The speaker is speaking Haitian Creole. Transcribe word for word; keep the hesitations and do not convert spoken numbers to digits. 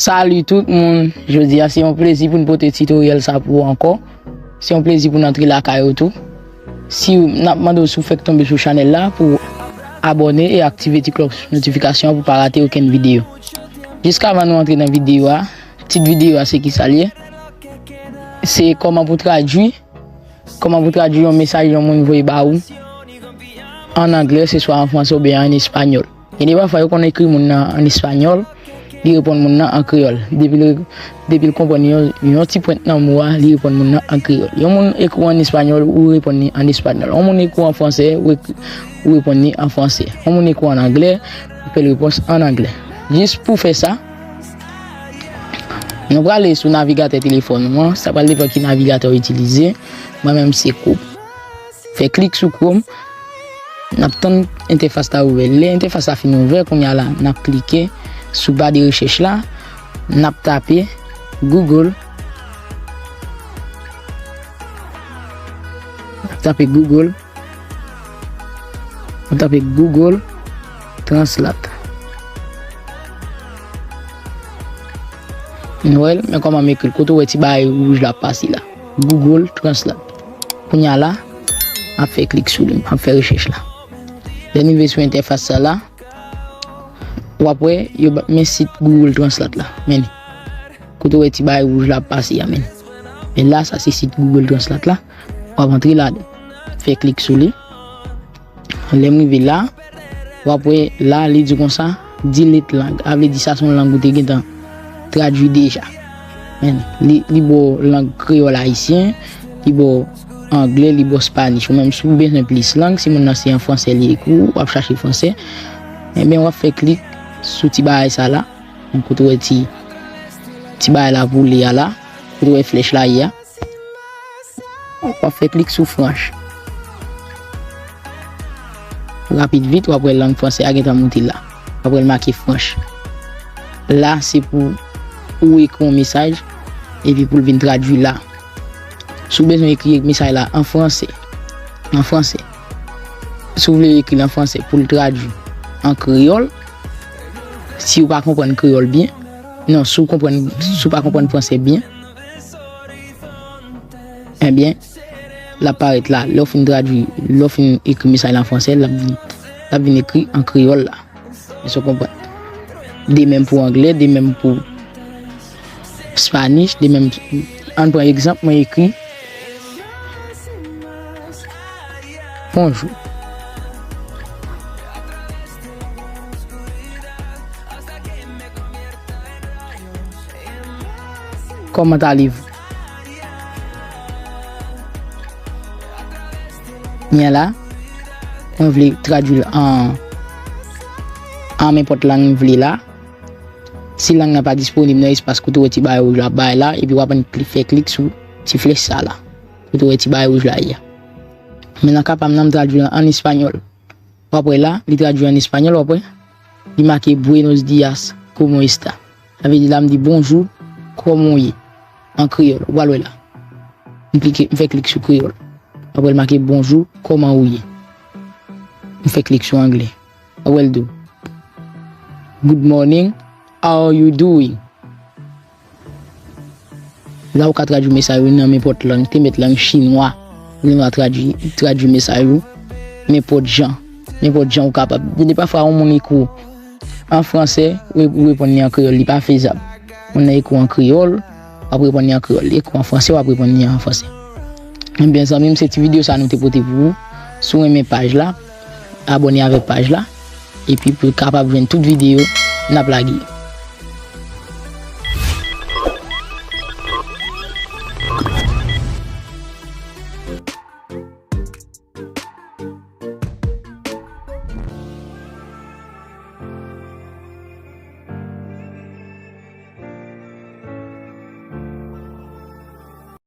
Salut tout moun, jodi a se yon plezi pou n pote titoryèl sa pou ou ankò. Se yon plezi pou n antre lakay ou tou. Si w, n ap mande w si w fèk tonbe sou chanèl la pou w abòne e aktive ti klòch notifikasyon an pou w pa rate okenn videyo. Jiskavan nou antre nan videyo a, tit videyo a se kisa l ye? Se kòman pou tradui, kòman pou tradui yon mesaj yon moun voye ba ou an anglè, se swa an fransè oubyen an espanyòl. Gen de pafwa yo konn ekri moun nan an espanyòl, li reponn moun nan an kreyòl. Depi l, depi l konprann yon, yon ti pwent nan mo a, li reponn moun nan an kreyòl. Yon moun ekri w an espanyòl, ou reponn li an espanyòl. Yon moun ekri w an fransè, ou ekri, ou reponn li an fransè. Yon moun ekri w an anglè, ou fè l repons an anglè. Jis pou fè sa, nou prale sou navigatè telefòn ou an, sa pral depann ki navigatè w itilize. Mwen menm se Chrome. Fè klik sou Chrome. N ap tann entèfas la ouvè. Lè entèfas la fin ouvè, kounye a la, n ap klike sou ba de rechèch la. N ap tape Google. N ap tape Google. N ap tape Google Translate. Nou wè l, men kòman m ekri l. Kote w wè ti bagay wouj la ap pase la. Google Translate. Kounye a la, m ap fè klik sou li, m ap fè rechèch la. Lè n rive sou entèfas sa la, w ap wè yo ba, men sit Google Translate la. Men li. Kote w wè ti bagay wouj la ap pase a, men li. Men la, sa se sit Google Translate la. W ap antre ladan. Fè klik sou li. Lè m rive la, w ap wè la, li di konsa, delete lang. A vle di sa se yon lang ou te gentan tradui deja. Men, li, li ba w lang kreyòl ayisyen, li ba w anglè, li ba w spanish. Ou menm, si w bezwen plis lang, si moun nan se an fransè li ekri w, w ap chache fransè. Ebyen, w ap fè klik sou ti bagay sa la. Kote w wè ti, ti bagay la pou li a la. Kote w wè flèch la ye a. W ap fè klik sou franch. Rapid vit, w ap wè lang fransè a gentan moute la. W ap wè l make franch. La, se pou ou ekri yon mesaj, epi pou l vin tradui la. Si w bezwen ekri mesaj la an fransè, an fransè. Si w vle ekri l an fransè pou l tradui an kreyòl, si w pa konprann kreyòl byen, non, si w konprann, si w pa konprann fransè byen, ebyen, l ap parèt la. Lè w fin tradui, lè w fin ekri mesaj la an fransè, l ap vin, l ap vin ekri an kreyòl la. Èske w konprann? De menm pou anglè, de menm pou spanish, de menm, ann pran egzanp, mwen ekri bonjou. Comment allez-vous? Mwen la, mwen vle tradui l an, an nenpòt lang m vle la. Si lang nan pa disponib nan espas kote w wè ti bagay wouj la ap bay la, epi w ap ann kli-, fè klik sou ti flèch sa la, kote w wè ti bagay wouj la ye a. Men nan ka pa m nan, m tradui l an espanyòl. W ap wè la, li tradui an espanyòl, w ap wè. Li make Buenos días, ¿cómo está? Sa vle di la, m di bonjou, kòman w ye? An kreyòl, ou pral wè la. M klike, m fè klik sou kreyòl. W ap wè l make bonjou, kòman ou ye? M fè klik sou anglè. W ap wè l di w, good morning, how are you doing? La ou ka tradui mesaj ou nan nenpòt lang, te mèt lang chinwa, ou gen dwa tradui, tradui mesaj ou nenpòt jan, nenpòt jan ou kapab. Gen de pafwa yon moun ekri w an fransè, ou, ou reponn li an kreyòl, li pa fezab. Moun nan ekri w an kreyòl, w ap reponn li an kreyòl. Li ekri w an fransè, w ap reponn li an fransè. Ebyen, zanmi m, se ti videyo sa nou te pote pou ou. Si w renmen paj la, abòne avèk paj la, epi pou w kapab jwenn tout videyo n ap lage.